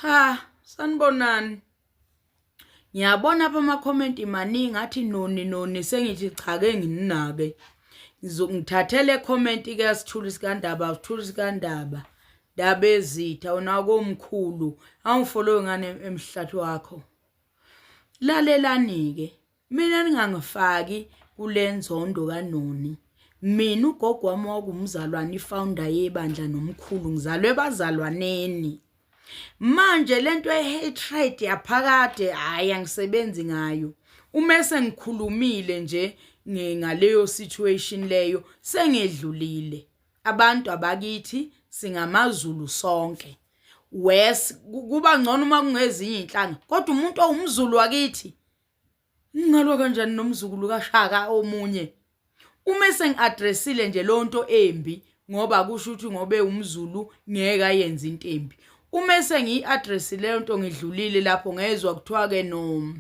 Cha, sanibonani. Ngiyabona apha amakhomenti maningi athi noni noni sengithi cha ke nginake. Ngithathele comment ke Sithuli sikaNdaba, Sithuli sikaNdaba. Ndaba ezitha wena komkhulu, awungifollow ngane emhlathi wakho. Lalelani ke. Mina ningangifaki kule nzondo kaNoni. Mina ugogo wami wakumzalwane ifounder yebandla nomkhulu ngizalwe ebazalwaneni. Manje lento ye-hatred yaphakade hhayi angisebenzi ngayo. Uma sengikhulumile nje ngaleyo situation leyo sengedlulile. Abantu abakithi singamaZulu sonke. Worse kuba ngcono uma kungezinye iy'nhlanga kodwa umuntu owumZulu wakithi ngingalwa kanjani nomzukulu kaShaka omunye uma sengi-addressile nje leyo nto embi ngoba kusho ukuthi ngoba ewumZulu ngeke ayenze into embi uma sengiyi-addressile leyo nto ngidlulile lapho ngezwa kuthiwa-ke no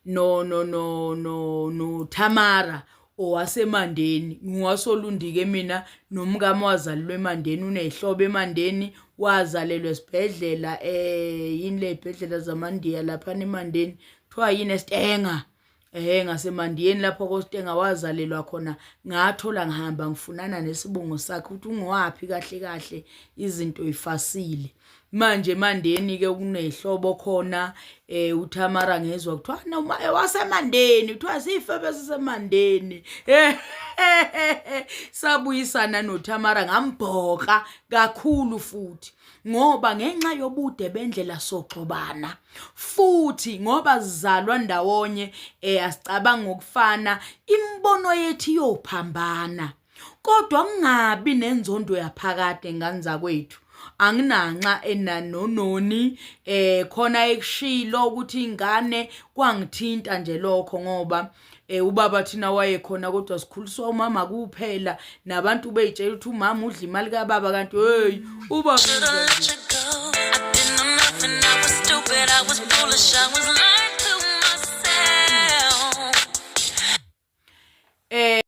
no no no no no Tamara owaseMandeni ngiwasolundike mina nomkami wazalelwa eMandeni unehlobo eMandeni wazalelwa esibhedlela eh yini le ibhedlela zamandiya lapha eMandeni kuthiwa yini eStenga eh ngasemandiyeni lapho koStenga wazalelwa khona ngathola ngihamba ngifunana nesibongo sakhe ukuthi ungowaphi kahle kahle izinto ifasile manje emandeni ke kunehlobo khona eh uThamara ngezwa kuthiwa noma wasemandeni kuthiwa sifebe sisemandeni sabuyisana noThamara ngambhoka kakhulu futhi ngoba ngenxa yobude bendlela soxobana futhi ngoba sizalwa ndawonye eh asicabanga ngokufana imibono yethu iyophambana Kodwa kungabi nenzondo yaphakade ngane zakwethu. Anginanxa enanononi eh khona ekushilo ukuthi ingane kwangithinta nje lokho ngoba eh ubaba thina wayekhona kodwa sikhuliswa umama kuphela nabantu beyitshela ukuthi umama udla imali kababa kanti hey ubaba Eh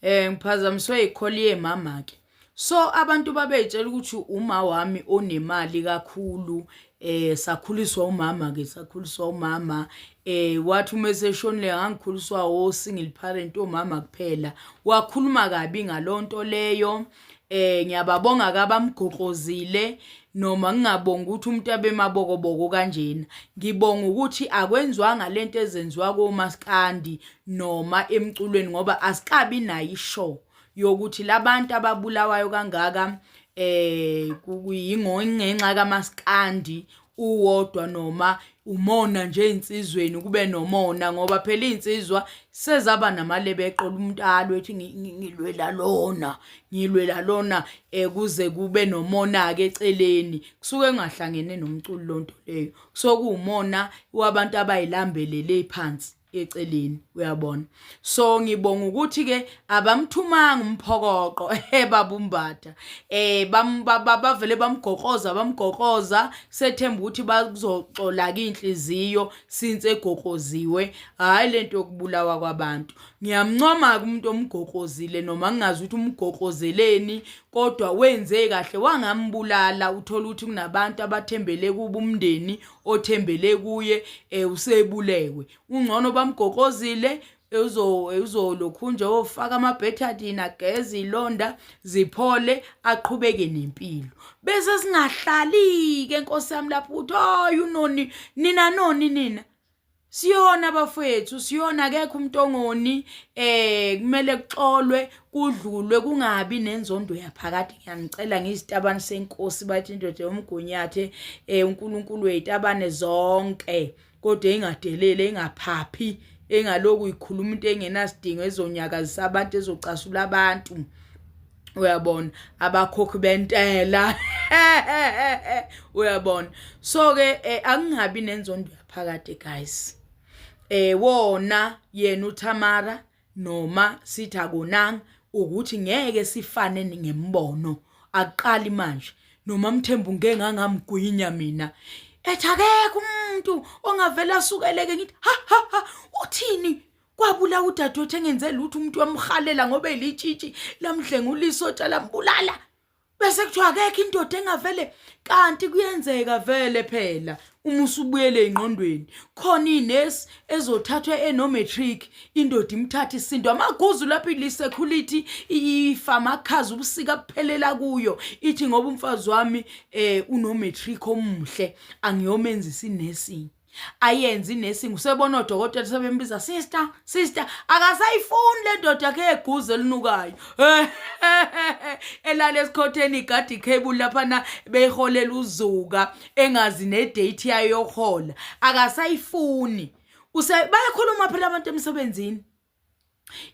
eh ngiphazamiswe ikholi yemama ke. So abantu babeyitshela ukuthi uma wami onemali kakhulu eh sakhuliswa umama ke sakhuliswa umama eh wathi uma eseshonile ngangikhuliswa o single parent omama kuphela wakhuluma kabi ngalonto leyo eh ngiyababonga ke abamgoqozile noma ngingabonga ukuthi umuntu abe mabokoboko kanjena ngibonga ukuthi akwenziwanga lento ezenziwa komaskandi noma emculweni ngoba asikabi nayo ishow yokuthi labantu ababulawayo kangaka eh kuyingenxa kamaskandi uwodwa noma umona nje insizweni kube nomona ngoba phela insizwa sezaba namalebe eqola umuntu alwe ethi ngilwela lona ngilwela lona eh kuze kube nomona ke eceleni kusuke kungahlangene nomculo lonto leyo kusuke kuwumona wabantu abayilambelele phansi eceleni uyabona so ngibonga ukuthi ke abamthumanga umphokoqo ebabumbatha eh bavele bamgoqoza bamgoqoza sethemba ukuthi bazoxola ke inhliziyo since egoqoziwe hayi lento yokubulawa kwabantu ngiyamncoma ke umuntu omgoqozile noma ngingazi ukuthi umgoqozeleni kodwa wenze kahle wangambulala uthola ukuthi kunabantu abathembele kuba umndeni othembele kuye eh usebulewe ungcono bamgoqozile uzolokhu nje ofaka amabhethadini ageze ilonda ziphole aqhubeke nempilo bese singahlali-ke nkosi yami lapho ukuthi hayi unoni nina noni nina siyona bafethu siyona akekho umuntu ongoni eh kumele kuxolwe kudlulwe kungabi nenzondo yaphakade ngiyanicela ngizitabane senkosi bathi indoda yomgunyathe eh uNkulunkulu wezitabane zonke kodwa engadelele engaphaphi engaloku ikhuluma into engenasidingo ezonyakazisa abantu ezocasula abantu uyabona abakhokhi bentela uyabona so ke eh, angingabi nenzondo yaphakade guys eh wona yena uThamara noma sithi akonanga ukuthi ngeke sifane ngembono akuqali manje noma mthembu ngeke ngangamgwinya mina ethi akekho umuntu ongavela asukeleke ngithi ha ha ha uthini kwabulawa udadewethu engenze lutho umuntu wamhalela ngoba elitshitshi lamdlengula isotsha lambulala. Bese kuthiwa akekho indoda engavele kanti kuyenzeka vele phela uma usubuyele engqondweni khona inesi ezothathwa eno-matric indoda imthatha isindo amaguzu lapho ilisekhulity ifa amakhaza ubusika buphelela kuyo ithi ngoba umfazi wami eh uno-matric omuhle angiyomenzisa inursing ayenze inursing usebona odokotela sebembiza sister sister akasayifuni le ndoda yakhe yeguze elinukayo elala esikhotheni igada ikhebuli laphana beyiholela uzuka engazi nedate yayo yokuhola akasayifuni use bayakhuluma phela abantu emsebenzini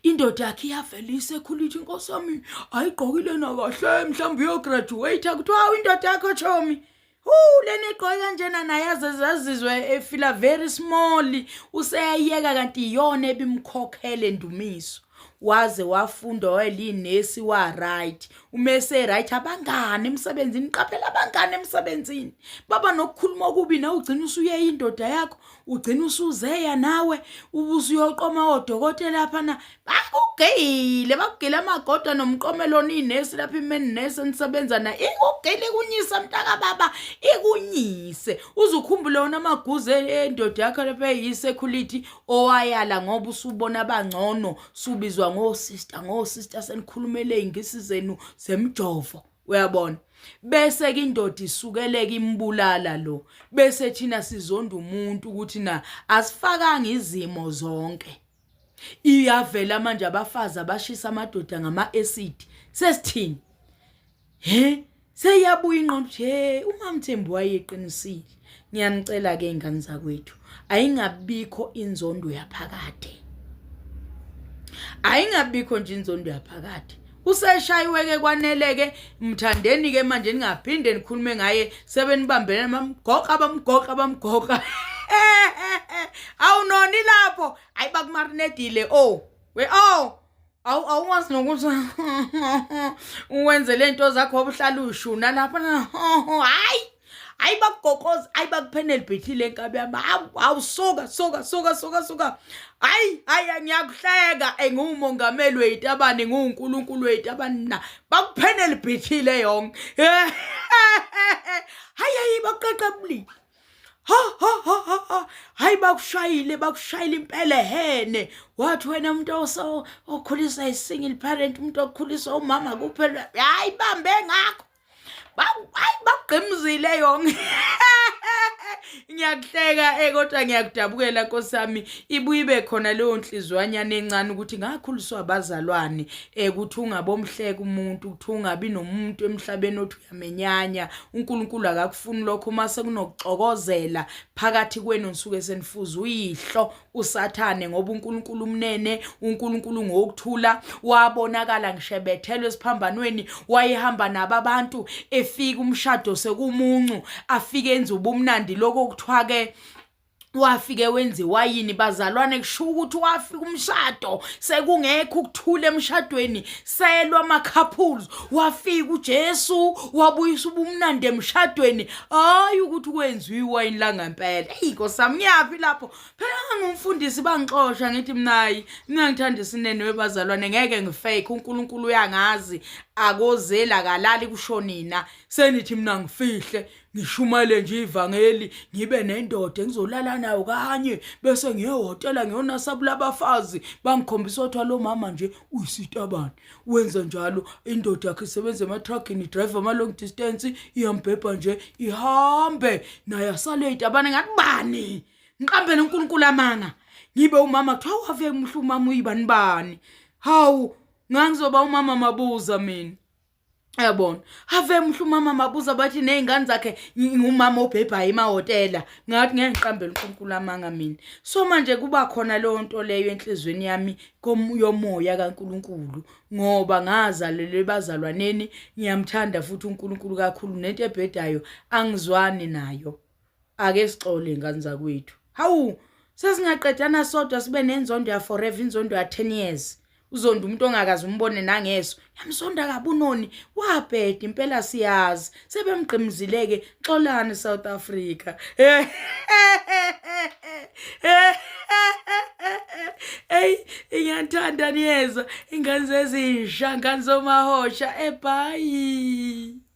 indoda yakhe iyavela isekhulile inkosi yami ayigqokile nakahle mhlawumbe uyograduate kuthiwa hawu indoda yakho chomi Hu lena igqoke kanjena naye azizwe efila very small useyayeka kanti iyona ebimkhokhele ndumiso waze wafunda wayelinesi wa right uma ese right abangani emsebenzini qaphela abangani emsebenzini baba nokukhuluma okubi nawe ugcina usuye indoda yakho ugcina usuzeya nawe ubusuyoqoma odokotela lapha na bakugile bakugile amagoda nomqomelo ninesi lapha imeni nesi enisebenza na ikugile ikunyisa mntaka baba ikunyise uzukhumbule wona amaguze endoda yakho lapha eyisekhulity owayala ngoba usubona abangcono subizwa ngosister ngosister senikhulumele ingisi zenu zemjovo uyabona bese ke indoda isukeleka imbulala lo bese thina sizonda umuntu ukuthi na asifakanga izimo zonke iyavela manje abafazi abashisa amadoda ngama acid sesithini he seyabuya ingqondo he uMamthembu wayeqinisile ngiyanicela ke ingane zakwethu ayingabikho inzondo yaphakade ayingabikho nje inzondo yaphakade useshayiweke kwaneleke mthandeni ke manje ningaphinde nikhulume ngaye sebenibambelene bamgoqa bamgoqa bamgoqa awunoni lapho hayi bakumarinedile oh we oh awu awukwazi nokuthi uwenze le nto zakho obuhlala ushuna lapha hayi hayi bakugoqoza hayi bakuphenele bhethile enkabi yami hawu hawu suka suka suka suka suka hayi hayi ngiyakuhleka engumongameli weyitabane nguNkulunkulu weyitabane na bakuphenele bhethile yonke hayi hayi bakuqeqebulile ha ha ha ha ha hayi bakushayile bakushayile impela hene wathi wena umuntu okhuliswa i-single parent umuntu okhuliswa umama kuphela hayi bambe ngakho hayi bakugqimzile yonke ngiyakuhleka eh kodwa ngiyakudabukela nkosi yami ibuye ibe khona leyo nhliziywanyana encane ukuthi ngakhuliswa abazalwane eh ukuthi ungabomhleka umuntu ukuthi ungabi nomuntu emhlabeni othi uyamenyanya uNkulunkulu akakufuni lokho uma sekunokuxokozela phakathi kwenu nisuke senifuza uyihlo usathane ngoba uNkulunkulu umnene uNkulunkulu ngokuthula wabonakala ngisho ebethelwe esiphambanweni wayehamba nabo abantu efika umshado sekumuncu afike enza ubumnandi lokho kuthiwa ke wafike wenza iwayini bazalwane kusho ukuthi wafika umshado sekungekho ukuthula emshadweni selwa ama-couples wafika uJesu wabuyisa ubumnandi emshadweni hayi ukuthi kwenziwa iwayini langempela eyi nkosi yami ngiyaphi lapho phela ngumfundisi bangixosha ngithi mnayi mina ngithanda isinene webazalwane ngeke ngifake uNkulunkulu uyangazi akozela kalali kusho nina senithi mina ngifihle ngishumayele nje ivangeli ngibe nendoda engizolala nayo kanye bese ngiye ehhotela ngiyonasabula abafazi bangikhombisa othiwa lo mama nje uyisitabane wenza njalo indoda yakhe isebenza ematragini idrive ama-long distance iyambhebha nje ihambe naye asale itabane ngathi bani ngiqambele unkulunkulu amanga ngibe umama kuthiwa wave muhle umama uyibani bani hawu ngangizoba umama mabuza mina Uyabona? Ave muhle umama mabuza bathi nezingane zakhe ngumama obhebhayo emahhotela. Ngathi ngeke ngiqambele uNkulunkulu amanga mina. So manje kuba khona leyo nto leyo enhlizweni yami yomoya kaNkulunkulu ngoba ngazalelwe ebazalwaneni ngiyamthanda futhi uNkulunkulu kakhulu nento ebhedayo angizwani nayo. Ake sixole ngane zakwethu. Hawu sesingaqedana sodwa sibe nenzondo ya forever inzondo ya 10 years. Uzonda umuntu ongakaze umbone nangeso. Yamsonda kabi unoni wabheda impela siyazi. Sebemgqimzile ke xolani South Africa. Ey, ngiyanithanda niyezwa ingane zezinja, ngane zomahosha, ebhayi.